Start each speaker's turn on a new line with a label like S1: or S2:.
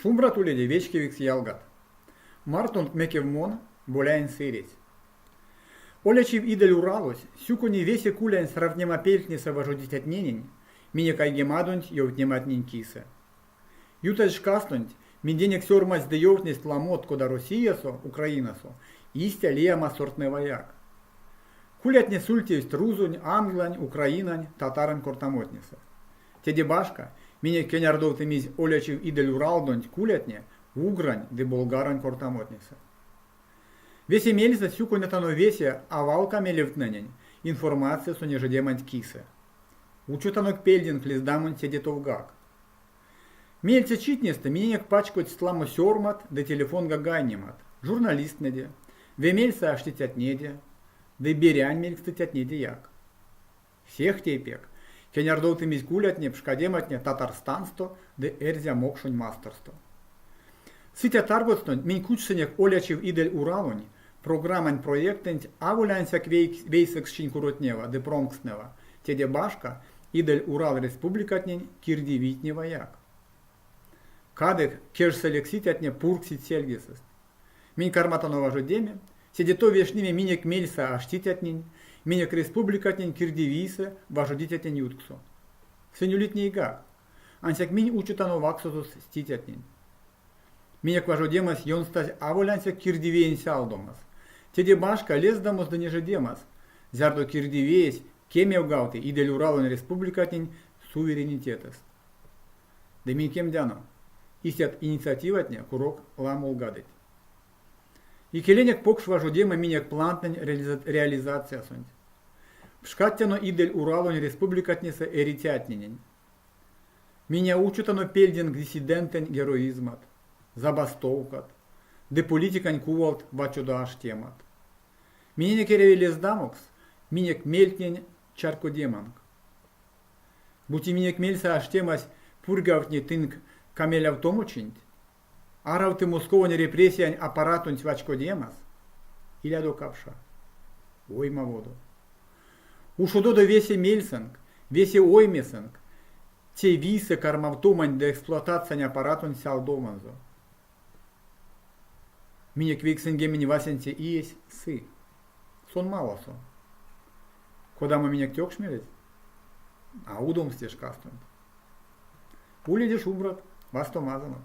S1: Шумбрат уледе, вечкевикс ялгат! Мартонк мекев мон, Боляень Сыресь. Олячив Идель Уралось сюкони весе кулянь сравтнемапельтнесэ важодицятненень, минек айгемадонть ёвтнематнень кисэ. Ютазь шкастонть минденек сёрмадсть ды ёвтнесть ламот кода Россиясо, Украинасо, истя лия мастортнэваяк. Кулятне сультевсть рузонь, англань, украинань, татаронь кортамотнесэ. Теде башка, минек кенярдовтымизь олячив Идель-Уралдонть кулятне угрань ды болгаронь кортамотнесэ. Весе мельсэ сюконятано весе авалка мелевтненень информациясо нежедеманть кисэ. Учотанок пельденк лездамонть седе товгак. Меельце читнестэ миненек пачкодсть ламо сёрмат ды телефонга гайнемат журналисттнэде, ве мельсэ аштицятнеде ды берянь мелькстыцятнедеяк. Сехте пек кенярдовтымизь кулятне пшкадематне Татарстансто ды Эрзя-мокшонь масторсто. Сыця тарготстонть минь кучсынек олячив Идель-Уралонь программань проектэнть аволь ансяк вейсэксчинь куротнева ды промкстнэва, теде башка, Идель-Урал республикатнень кирдивийтневаяк. Кадык кежсэ лексицятне пургсить сельгесэст. Минь карматано важодеме, седе тов вешнеме минек мельсэ аштицятнень, минек республикатнень кирдивийсэ важодицятнень ютксо. Сынь улить нейгак, ансяк минь учотано ваксозост стицятнень. Минек важодемась ёнстазь аволь ансяк кирдивиень сялдомас, теде башка лездамос ды нежедемас, зярдо кирдивиесь кемевгавты Идель-Уралонь республикатнень суверенитетэст. Ды минь кемдяно, истят инициативатне курок ламолгадыть. Икеленек покш важодема минек плантнэнь реализациясонть. Пшкадтяно Идель-Уралонь республикатнесэ эрицятненень. Минь а учотано пельденк диссидентэнь героизмат, забастовкат ды политикань кувалт вачодо аштемат. Миненек эряви лездамокс минек мельтнень чарькодеманк. Бути минек мельсэ аштемась пурьгавтни тынк камелявтомочинть, аравты Московонь репрессиянь аппаратонть вачкодемас, илядо капша, оймаводо. Ушододо весе мельсэнк, весе оймесэнк те вийсэ кармавтомань ды эксплуатациянь аппаратонть сялдоманзо. Минек вейксэньгемень васенце иесь сы. Сон маласо. Кодамо минек тёкшмелесь? А удомс те шкастонть. Уледе шумбрат, вастомазонок.